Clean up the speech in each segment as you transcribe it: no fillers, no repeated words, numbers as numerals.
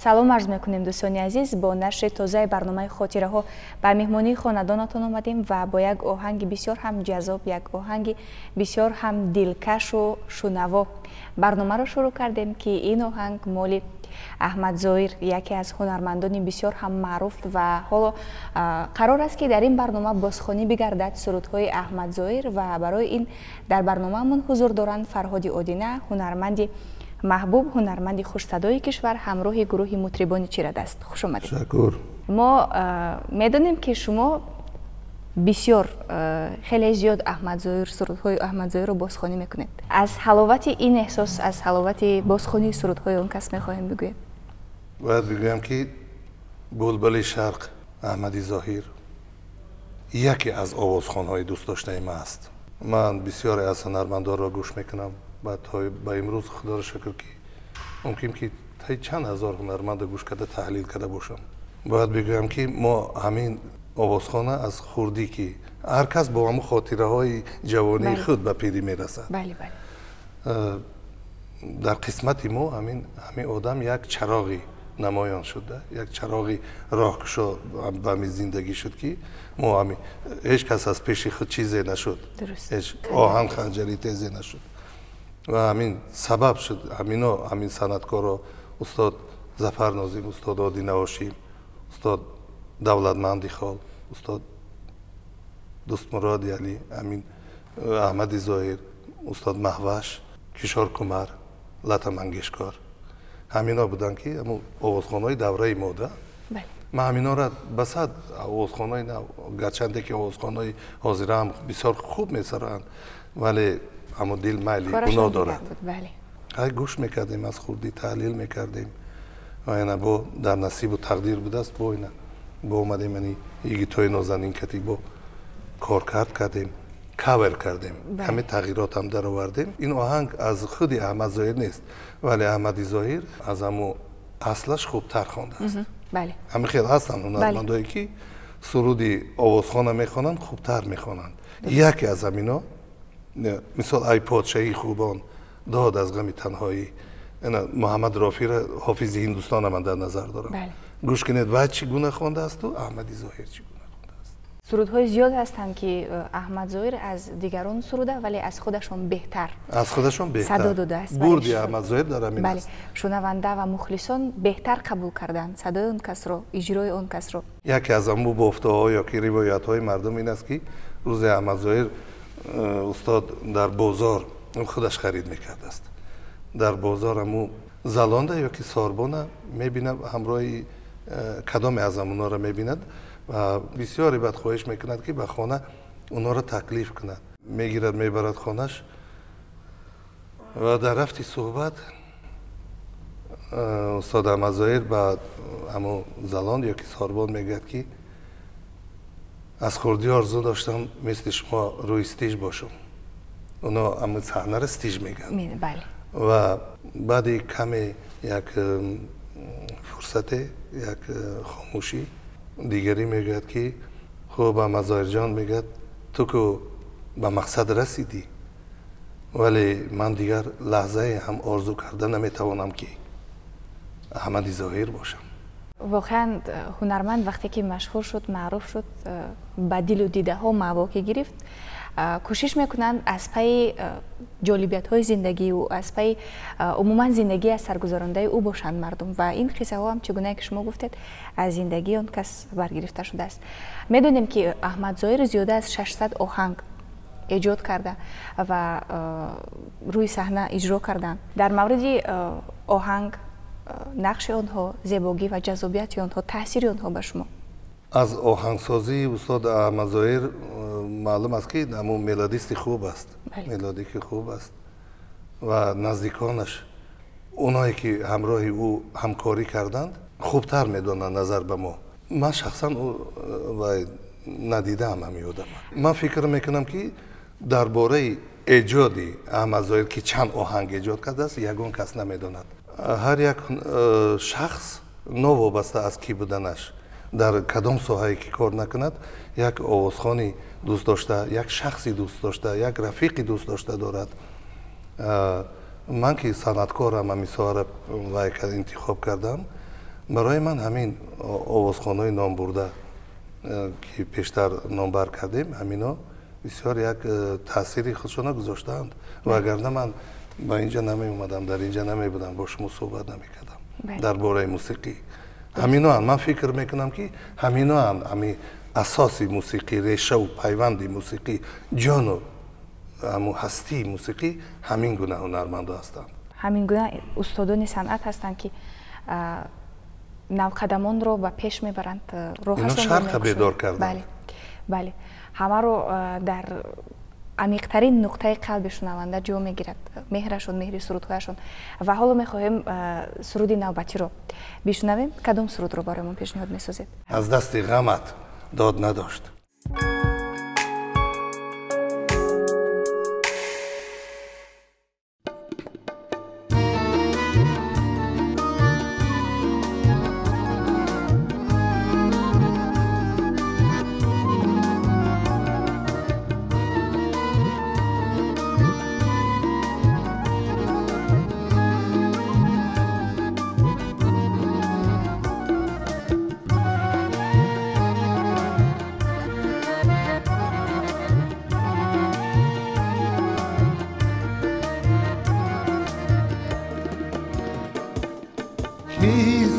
Салом арз мекунем, дӯстони азиз. Бо нашри тозаи барномаи «Хотираҳо» ба меҳмонии хонадонатон омадем ва бо як оҳанги бисёр ҳам ҷаззоб, як оҳанги бисёр ҳам дилкашу шунаво барномаро шурӯъ кардем, ки ин оҳанг моли Аҳмад Зоир, яке аз ҳунармандони бисёр ҳам маъруф, ва ҳоло қарор аст, ки дар ин барнома бозхонӣ бигардад сурудҳои Аҳмад Зоир. Ва барои ин дар барномаамон ҳузур доранд Фарҳоди Одина, ҳунарманди маҳбуб, ҳунарманди хушсадои кишвар, ҳамроҳи гурӯҳи мутрибони чирадаст. Хуш омадед. Ташаккур. Мо медонем, ки шумо бисёр, хеле зиёд Аҳмад Зоир, сурудҳои Аҳмад Зоирро бозхонӣ мекунед. Аз ҳаловати ин эҳсос, аз ҳаловати бозхонии сурудҳои он кас мехоҳем бигӯем. Бояд бигӯям, ки булбули шарқ Аҳмади Зоҳир яке аз овозхонҳои дӯстдоштаи ман аст. Ман бисёре аз ҳунармандонро гӯш мекунам ва то ба имрӯз, худоро шукр, ки мумкин ки таи чанд ҳазор ҳунармандро гӯш карда, таҳлил карда бошам. Бояд бигӯям, ки мо ҳамин овозхона аз хурдӣ, ки ҳар кас бо ҳамун хотираҳои ҷавонии худ ба пирӣ мерасад, дар қисмати мо ҳамин одам як чароғи намоён шуда, як чароғи роҳкушо ба ҳамин зиндагӣ шуд, ки мо ҳамин ҳеҷ кас аз пеши худ чизе нашуд, ҳеҷ оҳан ханҷари тезе нашуд ва ҳамин сабаб шуд. Ҳамино, ҳамин санъаткоро, устод Зафар Нозим, устод Одина Ҳошим, устод Давлатманди Хол, устод Дӯстмуроди Алӣ, ҳамин Аҳмади Зоҳир, устод Маҳваш, Кишор Кумар, Лата Мангешкор, ҳамино буданд, ки ҳамун овозхонаҳои давраи мо да. Ман ҳаминора ба сад овозхонаи нав, гарчанде ки овозхонаҳои ҳозира ҳам бисёр хуб месароянд, вале ҳамун дил майли гуноҳ дорад. Ҳай, гӯш мекардем аз хурдӣ, таҳлил мекардем ва ина бо дар насибу тақдир будааст, бо ина бо омадем, ани йигитҳои нозанин кати бо коркард кардем, кавер кардем, каме тағйиротам даровардем. Ин оҳанг аз худи Аҳмад Зоҳир нест, вале Аҳмади Зоҳир аз ҳамун аслаш хубтар хондааст. Ҳамин хел ҳастанд ҳунармандое, ки суруди овозхона мехонанд, хубтар мехонанд. Яке аз ҳамино, мисол, «Ай подшоҳии хубон, дод аз ғами танҳоӣ», Муҳаммад Рофира, ҳофизи Ҳиндустона ман дар назар дорам. Гӯш кунед, вай чӣ гуна хондаасту Аҳмади Зоҳир чӣ гуна хондааст. Сурудҳои зиёд ҳастанд, ки Аҳмад Зоҳир аз дигарон суруда, вале аз худашон беҳтар аз худашон беҳтар садо додааст. Бурди Аҳмад Зоҳир дар ҳамин аст. Шунаванда ва мухлисон беҳтар қабул карданд садои он касро, иҷрои он касро. Яке аз ҳамун бофтаҳо ё ки ривоятҳои мардум ин аст, ки рӯзе Аҳмад Зоҳир, устод, дар бозор худаш харид мекардааст. Дар бозор ҳамун залонда ё ки сорбона мебинад, ҳамроҳи кадоме аз ҳамунҳоро мебинад ва бисёре баъд хоҳиш мекунад, ки ба хона онҳоро таклиф кунад. Мегирад, мебарад хонаш ва дар рафти суҳбат устод Аҳмад Зоҳир ба ҳамун залон ё ки сорбон мегӯяд, ки аз хурдӣ орзу доштам мисли шумо рӯи стиж бошам. Оно ҳамун саҳнаро стиж мегӯянд. Ва баъди каме як фурсате, як хомӯшӣ, дигарӣ мегӯяд, ки хуб, Аҳмад Зоҳирҷон, мегӯяд, ту ку ба мақсад расидӣ, вале ман дигар лаҳзае ҳам орзу карда наметавонам, ки Аҳмади Зоҳир бошам. Воқеан, ҳунарманд вақте ки машҳур шуд, маъруф шуд, ба дилу дидаҳо мавоқе гирифт, кӯшиш мекунанд аз пайи ҷолибиятҳои зиндагии ӯ, аз пайи умуман зиндагии аз саргузарондаи ӯ бошанд мардум. Ва ин қиссаҳо ҳам, чӣ гунае ки шумо гуфтед, аз зиндагии он кас баргирифта шудааст. Медонем, ки Аҳмад Зоҳир зиёда аз 600 оҳанг эҷод карда ва рӯи саҳна иҷро карданд. Дар мавриди оҳанг, нақши онҳо, зебогӣ ва ҷаззобияти онҳо, таъсири онҳо ба шумо. Аз оҳангсозии устод Аҳмад Зоҳир маълум аст, ки ҳамун мелодисти хуб аст, мелодики хуб аст ва наздиконаш, оное ки ҳамроҳи ӯ ҳамкорӣ карданд, хубтар медонанд назар ба мо. Ман шахсан надидаам ҳамин одама. Ман фикр мекунам, ки дар бораи эҷоди Аҳмад Зоҳир, ки чанд оҳанг эҷод кардааст, ягон кас намедонад. Ҳар як шахс, новобаста аз кӣ буданаш, дар кадом соҳае ки кор накунад, як овозхони дӯстдошта, як шахси дӯстдошта, як рафиқи дӯстдошта дорад. Ман ки санъаткорам, ҳамин соҳаро вай интихоб кардам. Барои ман ҳамин овозхонҳои номбурда, ки пештар номбар кардем, ҳамино бисёр як таъсири худшона гузоштаанд. Вагарна ман ба инҷа намеомадам, дар инҷа намебудам, бо шумо суҳбат намекардам дар бораи мусиқӣ. Ҳаминоанд, ман фикр мекунам, ки ҳаминоанд ҳамин асоси мусиқӣ, решаву пайванди мусиқӣ, ҷону ҳамун ҳастии мусиқӣ ҳамин гуна ҳунармандо ҳастанд. Ҳамин гуна устодони санъат ҳастанд, ки навқадамонро ба пеш мебаранд, роҳашонро шарқа бедор карданд. Бале, бале, ҳамаро дар амиқтарин нуқтаи қалби шунаванда ҷо мегирад меҳрашон, меҳри сурудҳояшон. Ва ҳоло мехоҳем суруди навбатиро бишунавем. Кадом сурудро барои мо пешниҳод месозед? Аз дасти ғамат дод надошт.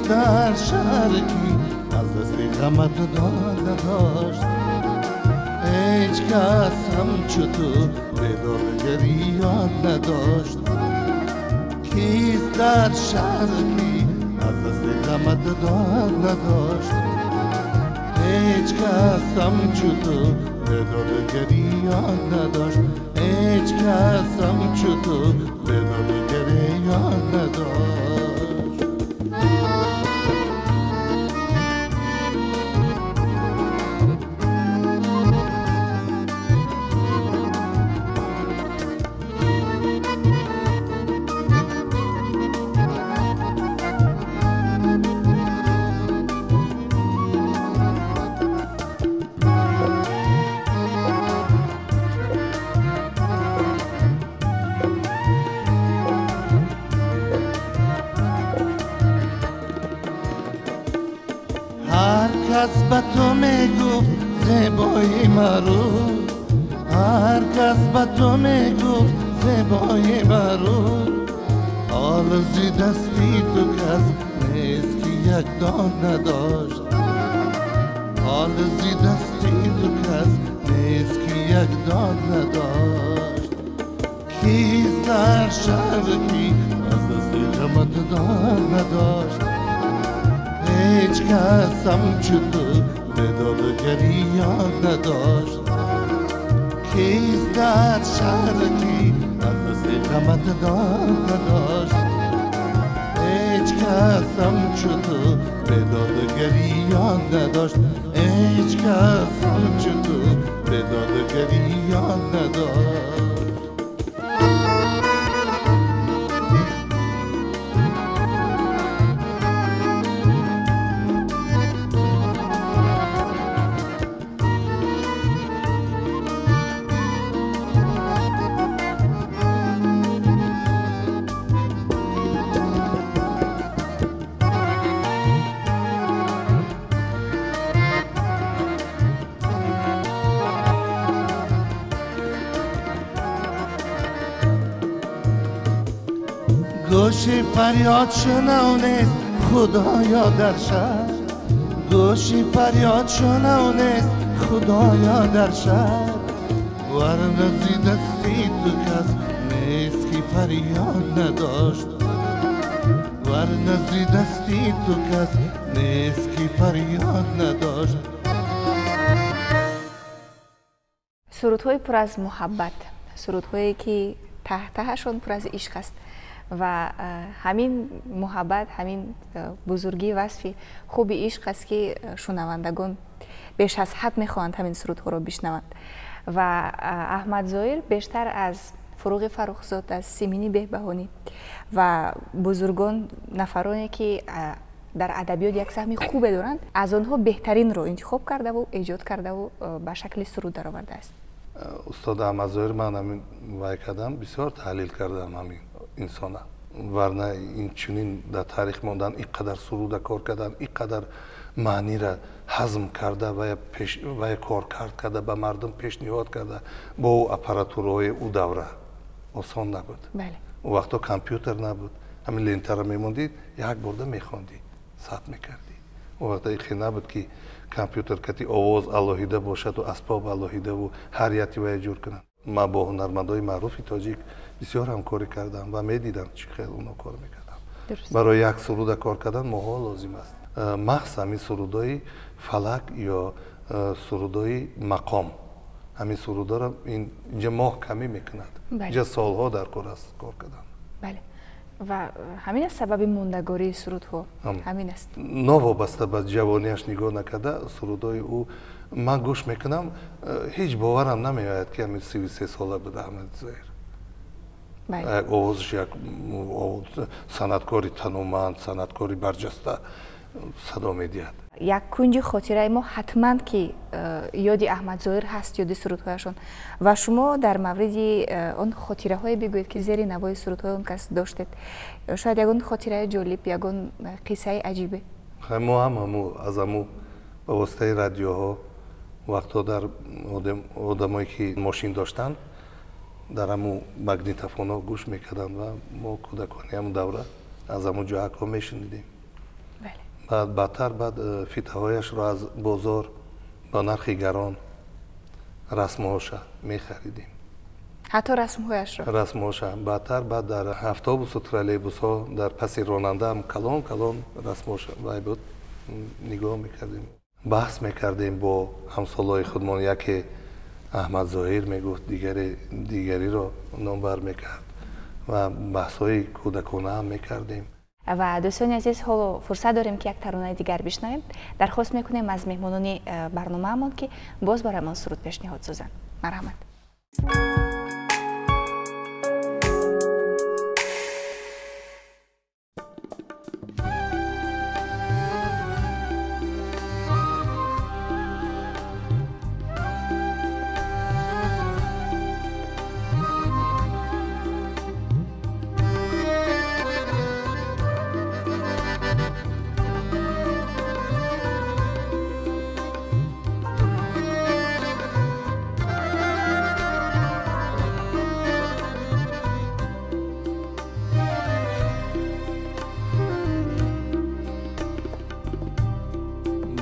در شهر کی از دست غمت داد نداشت، هیچ کس همچو تو بیدارگری یاد نداشت. کیست در شهر کی از دست غمت داد نداشت، هیچ کس همچو تو بیدارگری یاد نداشت، هیچ کس همچو تو بیدارگری یاد نداشت. کس به تو میگفت زیبای معروف، هر کس به تو میگفت زیبای معروف، حال زی دستی تو کس نیست که یک دان نداشت، حال زی دستی تو کس نیست که یک دان نداشت. کیست در شهر کی از دست غمت دان نداشت، هیچ کس همچو تو بیدادگری یاد نداشت. کیست در شهر کی از دست غمت داد نداشت، هیچ کس همچو تو بیدادگری یاد نداشت، هیچ کس همچو تو بیدادگری یاد نداشت. گوشی فریاد شنو نیست خدایا در شهر، گوشی فریاد شنو نیست خدایا در شهر، ورنه زی دستی تو کس نیست که فریاد نداشت، ورنه زی دستی تو کس نیست که فریاد نداشت. сурудҳои пур аз муҳаббат, сурудҳое ки таҳтаҳашон пур аз ишқ аст ва ҳамин муҳаббат, ҳамин бузургии васфи хуби ишқ аст, ки шунавандагон беш аз ҳад мехоҳанд ҳамин сурудҳоро бишнаванд. Ва Аҳмад Зоҳир бештар аз Фуруғи Фаррухзод, аз Симини Беҳбаҳонӣ ва бузургон, нафароне ки дар адабиёт як саҳми хубе доранд, аз онҳо беҳтаринро интихоб кардаву эҷод кардаву ба шакли суруд даровардааст. Устод Аҳмад Зоҳир ман ҳамин вай кардам, бисёр таҳлил кардам ҳамин инсона. Варна ин чунин дар таърих мондан, ин қадар суруда кор кардан, ин қадар маъниро ҳазм карда ва коркард карда, ба мардум пешниҳод карда бо ӯ аппаратураҳои ӯ давра осон набуд. Он вақто компютер набуд, ҳамин лентаро мемондӣ, як борда мехондӣ, сабт мекардӣ. Он вақта ихе набуд, ки компютер кати овоз алоҳида бошаду асбоб алоҳидаву ҳар яти вая ҷур кунанд. Ман бо ҳунармандои маъруфи тоҷик бисёр ҳамкорӣ кардам ва медидам, чӣ хел онҳо кор мекарданд. Барои як суруда кор кардан моҳҳо лозим аст. Маҳз ҳамин сурудои фалак ё сурудои мақом, ҳамин сурудоро инҷа моҳ камӣ мекунад, инҷа солҳо дар кор аст кор кардан. Бале, ва ҳамин аст сабаби мондагории сурудҳо, ҳамин аст. Новобаста ба ҷавонияш нигоҳ накарда, сурудои ӯ ман гӯш мекунам, ҳеҷ боварам намеояд, ки ҳамин 33 сола буда Аҳмади Зоҳир. Овозаш як санъаткори тануманд, санъаткори барҷаста садо медиҳад. Як кунҷи хотираи мо ҳатман ки ёди Аҳмад Зоҳир ҳаст, ёди сурудҳояшон. Ва шумо дар мавриди он хотираҳое бигӯед, ки зери навои сурудҳои он кас доштед. Шояд ягон хотираи ҷолиб, ягон қиссаи аҷибе. Мо ҳам аз ҳаму ба воситаи радиоҳо вақтҳо дар одамое ки мошин доштанд, дар ҳаму магнитофонҳо гӯш мекарданд ва мо кӯдакони ҳамун давра аз ҳамун ҷоҳакҳо мешунидем. Баъд баъдтар баъд фитаҳояшро аз бозор ба нархи гарон расмҳоша мехаридем. Ҳатто расмҳояшро? Расмҳоша. Баъдтар баъд дар автобусу троллейбусҳо дар паси ронандаам калон калон расмҳоша вай буд, нигоҳ мекардем. Баҳс мекардем бо ҳамсолои худмон, яке Аҳмад Зоҳир мегуфт, дигариро номбар мекард ва баҳсҳои кӯдакона ҳам мекардем. Ва дӯстони азиз, ҳоло фурсат дорем, ки як таронаи дигар бишнавем. Дархост мекунем аз меҳмонони барномаамон, ки боз бароямон суруд пешниҳод созанд. Марҳамат.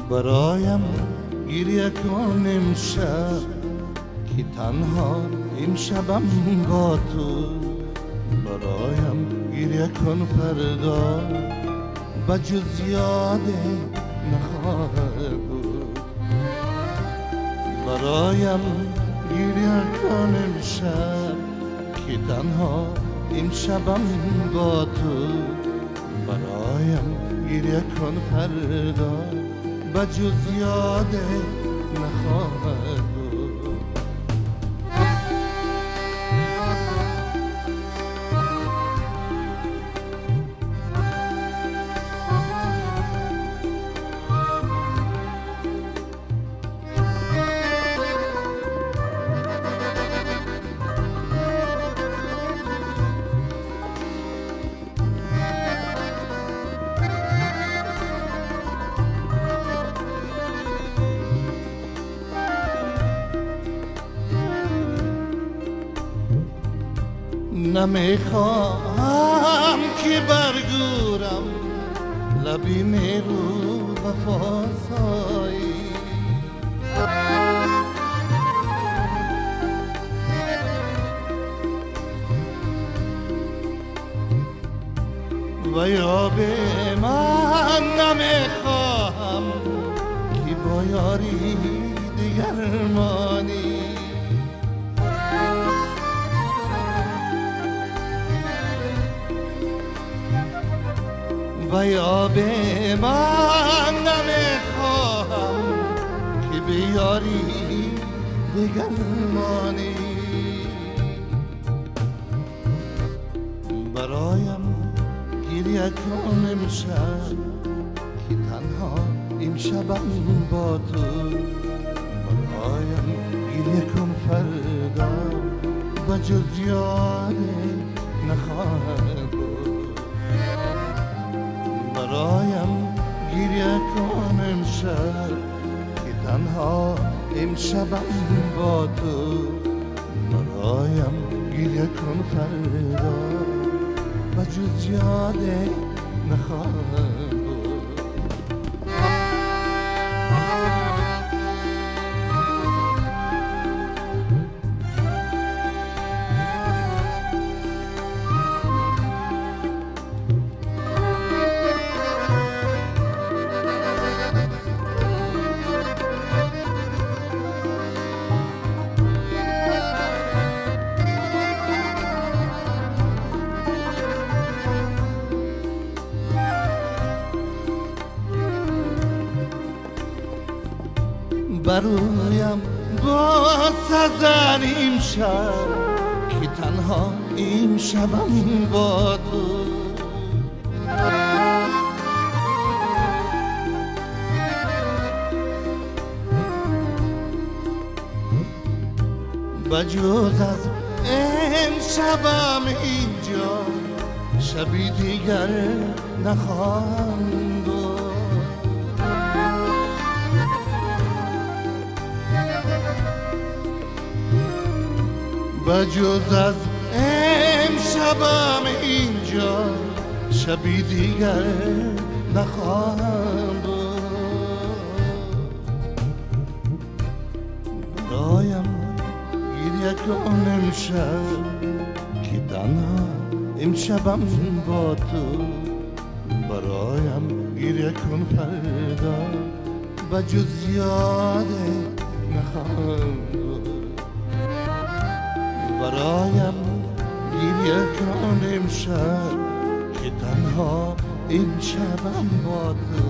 برایم گریه کن امشب که تنها امشبم با تو، برایم گریه کن فردا بجز یاد نخواهد بود. برایم گریه کن امشب که تنها امشبم با تو، برایم گریه کن فردا بجز یاد نخواهد بود. نمیخواهم که برگورم لبی میرو وفاسایی، و یا به من نمیخواهم که با یاری دیگر مانی. و یا به من نمیخواهم که به یاری دیگر مانی. برایم گریه کن امشب که تنها امشبم با تو، برایم گریه کن فردا بجز یاد نخواهد بود. گریه کن امشب که تنها امشبم با تو، برایم گریه کن فردا و جز یاد نخواهم بود. برویم با سزن امشب که تنها امشبم با تو، بجز از امشبم اینجا شبی دیگر نخواهم بود. بجز از امشبم اینجا شبی دیگر نخواهم بود. برایم گریه کن امشب که تنها امشبم با تو، برایم گریه کن فردا بجز یاد نخواهم بود. برایم گریه کن امشب که تنها امشبم با تو،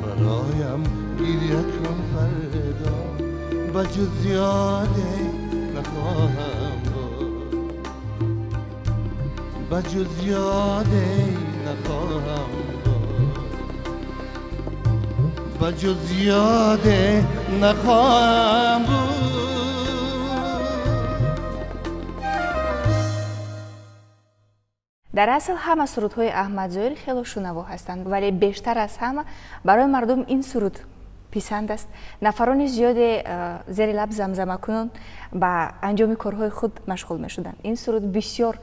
برایم گریه کن فردا بجز یاد نخواهم بود، بجز یاد نخواهم بود، بجز یاد نخواهم بود. Дар асл ҳама сурудҳои Аҳмад Зоҳир хело шунаво ҳастанд, вале бештар аз ҳама барои мардум ин суруд писанд аст. Нафарони зиёде зери лаб замзамакунон ба анҷоми корҳои худ машғул мешуданд. Ин суруд бисёр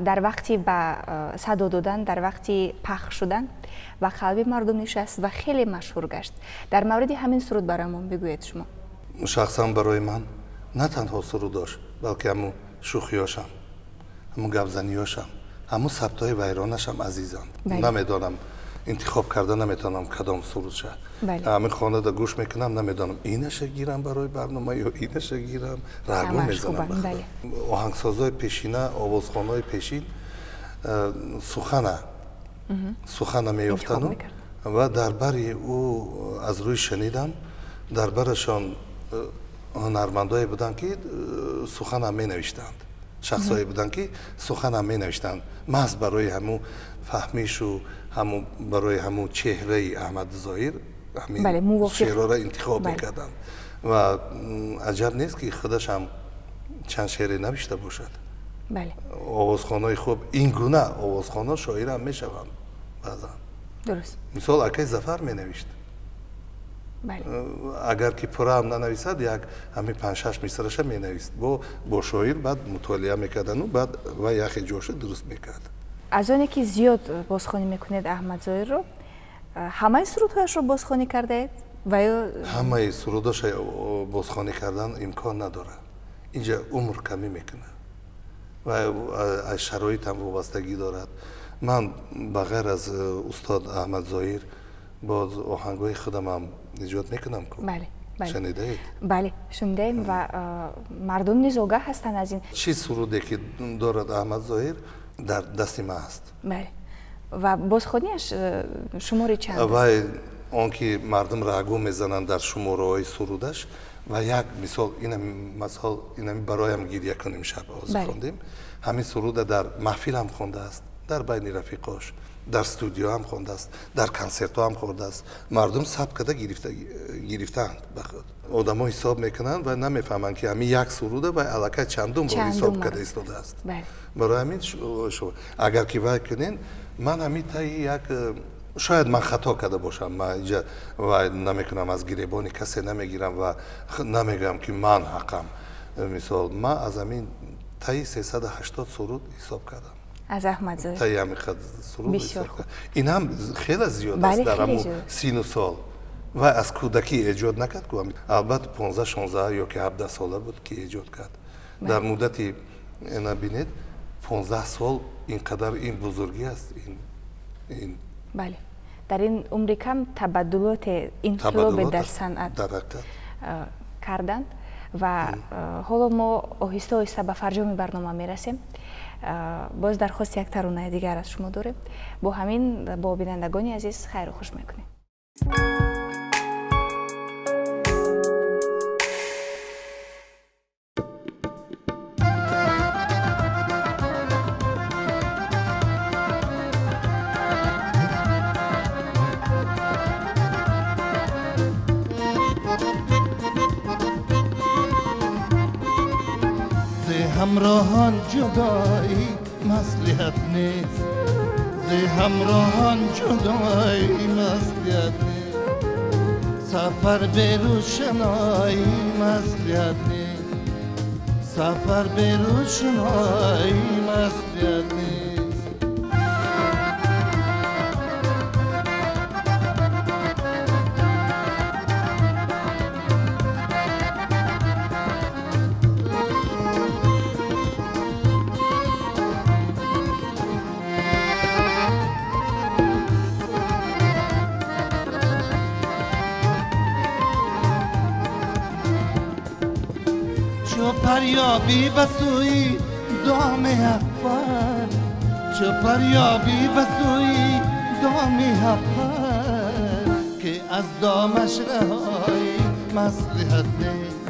дар вақти ба садо додан, дар вақти пахш шудан ба қалби мардум нишаст ва хеле машҳур гашт. Дар мавриди ҳамин суруд бароямон бигӯед шумо. Шахсан барои ман на танҳо сурудош, балки ҳамун шӯхиёшам, ҳамун гапзаниёшам, ҳамун сабтҳои вайронашам азизанд. Намедонам, интихоб карда наметавонам кадом сурудша. Ҳамин хонада гӯш мекунам, намедонам инаша гирам барои барнома ё инаша гирам, рагу мезанам. Оҳангсозҳои пешина, овозхонҳои пешин сухана меёфтану ва дар бари ӯ аз рӯи шунидам, дар барашон ҳунармандое буданд, ки сухана менавиштанд, шахсҳое буданд, ки суханам менавиштанд. Маҳз барои ҳамун фаҳмишу ҳамун барои ҳамун чеҳраи Аҳмад Зоҳир ҳамин шеърҳоро интихоб мекарданд. Ва аҷаб нест, ки худаш ҳам чанд шеъре навишта бошад. Овозхонаи хуб, ин гуна овозхона шоир ҳам мешаванд баъзан. Мисол, акай Зафар менавишт. Агар ки пурра ҳам нанависад, як ҳамин 5-6 мисраша менавист. Бо шоир баъд мутолиа мекардану баъд ва яхе ҷоша дуруст мекард. Аз оне ки зиёд бозхонӣ мекунед Аҳмад Зоҳирро, ҳамаи сурудҳояшро бозхонӣ кардаед ва ё ҳамаи сурудҳояшро бозхонӣ кардан имкон надорад. Инҷа умр камӣ мекунад ва аз шароит ҳам вобастагӣ дорад. Ман ба ғайр аз устод Аҳмад Зоҳир боз оҳангҳои худамам эҷод мекунам ку. Шунидаед? Бале, шунидаем ва мардум низ огаҳ ҳастанд аз ин. Чӣ суруде ки дорад Аҳмад Зоҳир дар дасти ман аст. Бале. Ва бозхониаш шумори чанд аст? Ва он ки мардум рагу мезананд дар шумораҳои сурудаш, ва як мисол, инами бароям гиря кунем шаб оз хондем, ҳамин суруда дар маҳфил ҳам хондааст, дар байни рафиқош, дар студио ҳам хондааст, дар консертҳо ҳам хондааст. Мардум сабт карда гирифтаанд ба худ. Одамо ҳисоб мекунанд ва намефаҳманд, ки ҳамин як суруда ва аллакай чандум бор ҳисоб карда истодааст. Барои ҳамин агар ки вай кунен, ман ҳамин таи як Шояд ман хато карда бошам, ман инҷа ва намекунам, аз гиребони касе намегирам ва намегӯям ки ман ҳақам. Мисол, ман аз ҳамин таи 380 суруд ҳисоб кардам. Аз Аҳмад Зоҳир. Таи ҳамин қадр суруд ҳисоб кардам. Ин ҳам хеле зиёд аст дар ҳамун сину сол. Ва аз кӯдакӣ эҷод накард, албатта 15, 16 ё ки 17 сола буд ки эҷод кард. Дар муддати ина бинед 15 сол ин қадар ин бузургӣ аст. Ин бале, дар ин умри кам табаддулоте, инқилобе дар санъат карданд ва ҳоло мо оҳиста оҳиста ба фарҷоми барнома мерасем. Боз дархости як таронаи дигар аз шумо дорем. Бо ҳамин бо бинандагони азиз хайру хуш мекунем. ҳамроҳон ҷудоӣ маслиҳат нест, зи ҳамроҳон ҷудоӣ маслиҳат нест, сафар бе рӯшноӣ маслиҳат нест, сафар бе рӯшноӣ маслиҳат нест. پریابی به سوی دام حق‌پر، چو پریابی به سوی دام حق‌پر، که از دامش رهایی مصلحت نیست،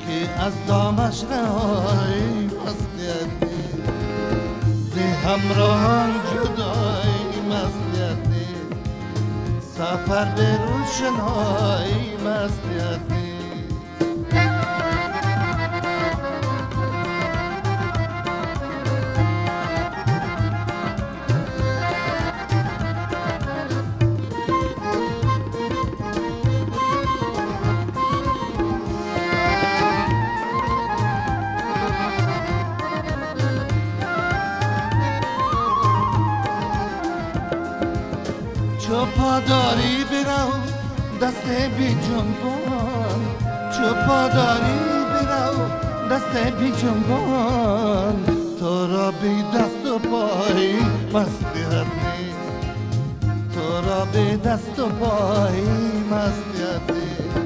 که از دامش رهایی مصلحت نیست، ز همراهان جدایی مصلحت نیست، سفر به روشنایی مصلحت نیست. چو پاداری برو دست بی جنبان، چو پاداری برو دست بی جنبان، تو را بی دست و پای مصلحت نیست، تو را بی دست و پای مصلحت نیست،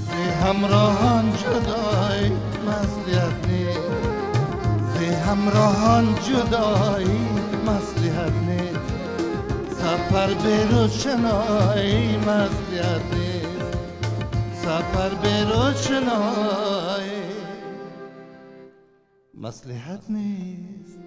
ز همراهان جدایی مصلحت نیست، ز همراهان جدایی مصلحت نیست، سفر به روشنایی مصلحت نیست، سفر به روشنایی مصلحت نیست.